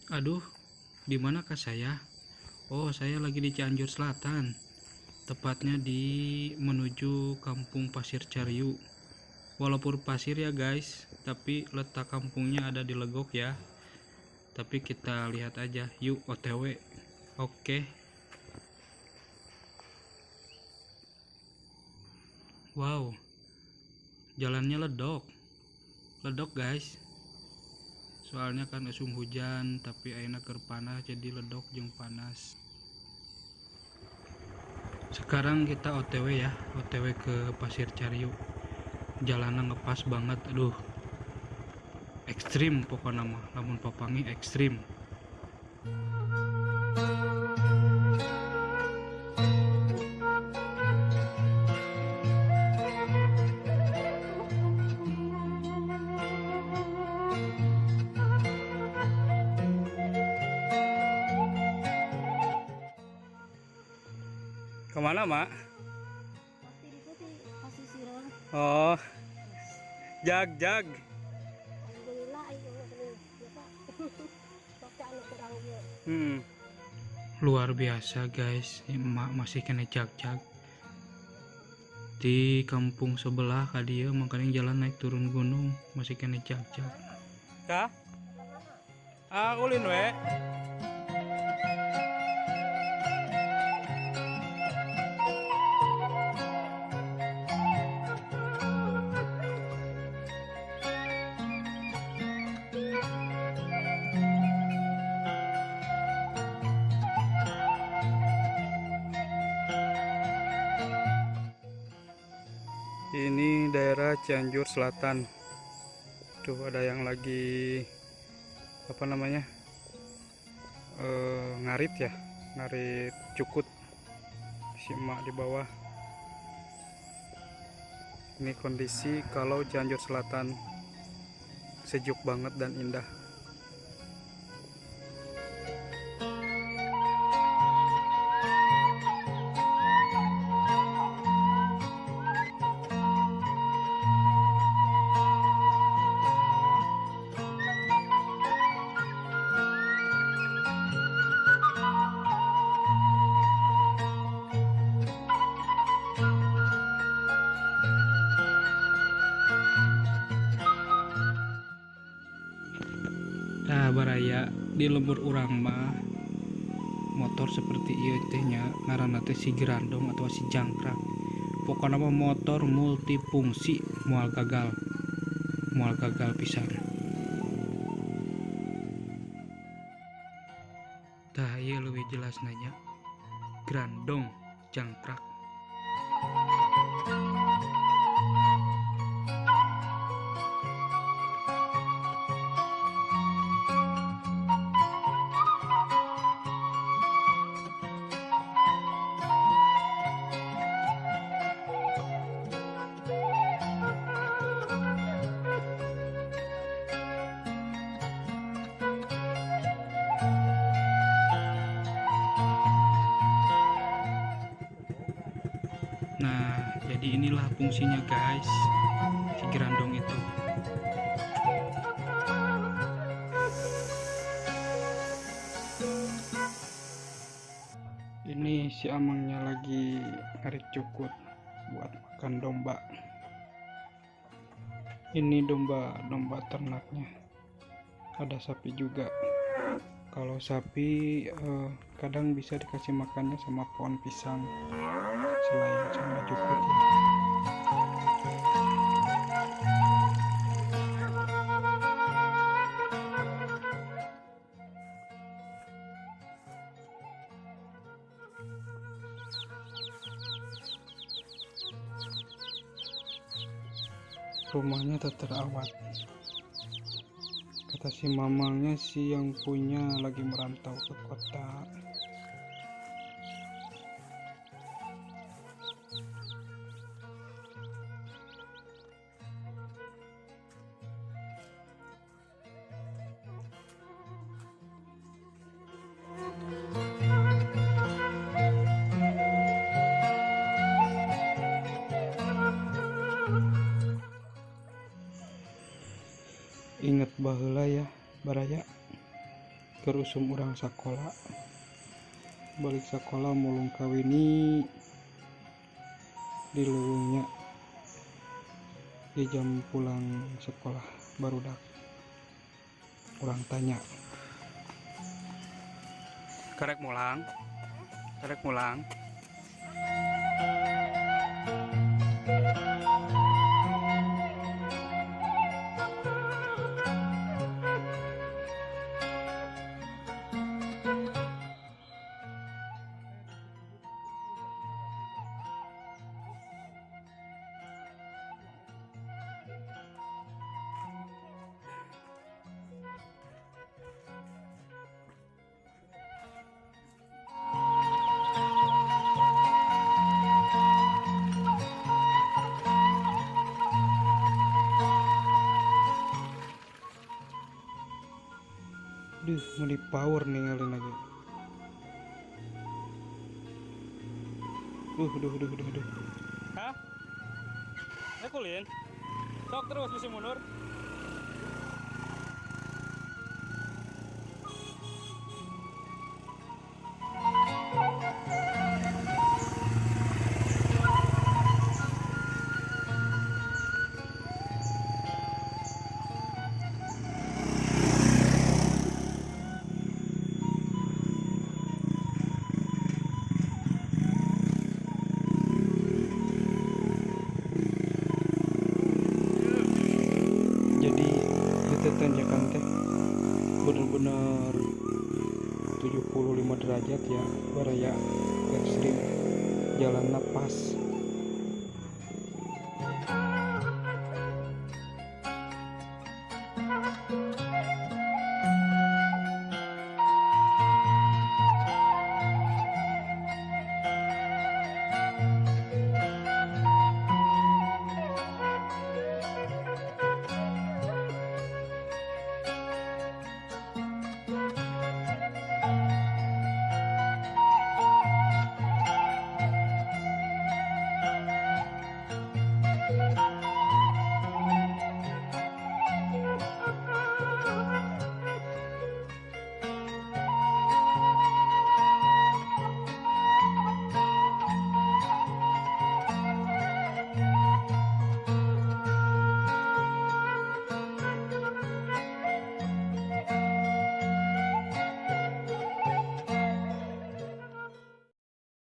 Aduh, di manakah saya? Oh, saya lagi di Cianjur Selatan, tepatnya di menuju Kampung Pasir Cariu. Walaupun pasir ya guys, tapi letak kampungnya ada di Legok ya. Tapi kita lihat aja, yuk OTW. Oke. Wow, jalannya ledok, ledok guys. Soalnya kan usum hujan, tapi ayeuna keur panas jadi ledok jeung panas. Sekarang kita OTW ya, OTW ke Pasir Cariu. Jalannya ngepas banget, aduh. Ekstrim pokoknya mah, lamun papangi ekstrim. Kemana, Mak? Oh, jag jag. Luar biasa guys, emak masih kena jag-jag. Di kampung sebelah kadieu makanya jalan naik turun gunung masih kena jag-jag. Kah? Ah, ulin we. Ini daerah Cianjur Selatan. Tuh ada yang lagi apa namanya, ngarit ya, ngarit cukut. Si emak di bawah. Ini kondisi kalau Cianjur Selatan sejuk banget dan indah. Nah, baraya di lembur urang mah motor seperti ieu teh nya ngaranna teh si Grandong atau si Jangkrak. Pokokna mah motor multifungsi, moal gagal. Moal gagal pisan. Tah ieu leuwih jelas nanya. Grandong Jangkrak. Nah, jadi inilah fungsinya guys, si Grandong itu. Ini si amangnya lagi ngarit cukut buat makan domba. Ini domba ternaknya. Ada sapi juga. Kalau sapi kadang bisa dikasih makannya sama pohon pisang selain sama jukut ya. Rumahnya tetap terawat. Kata si mamangnya si yang punya lagi merantau ke kota. Ingat baheula ya baraya, Keur usum urang sakola, balik sekolah mulung kawini di leuweungnya di jam pulang sekolah barudak. Urang tanya, karek mulang, karek mulang. Duh, mau di power ninggalin lagi. Duh, duh, duh, duh, duh. Hah? Nekulin? Sok terus bisa mundur. Tanjakan teh bener-bener 75 derajat ya, baraya ekstrim, jalannya pas.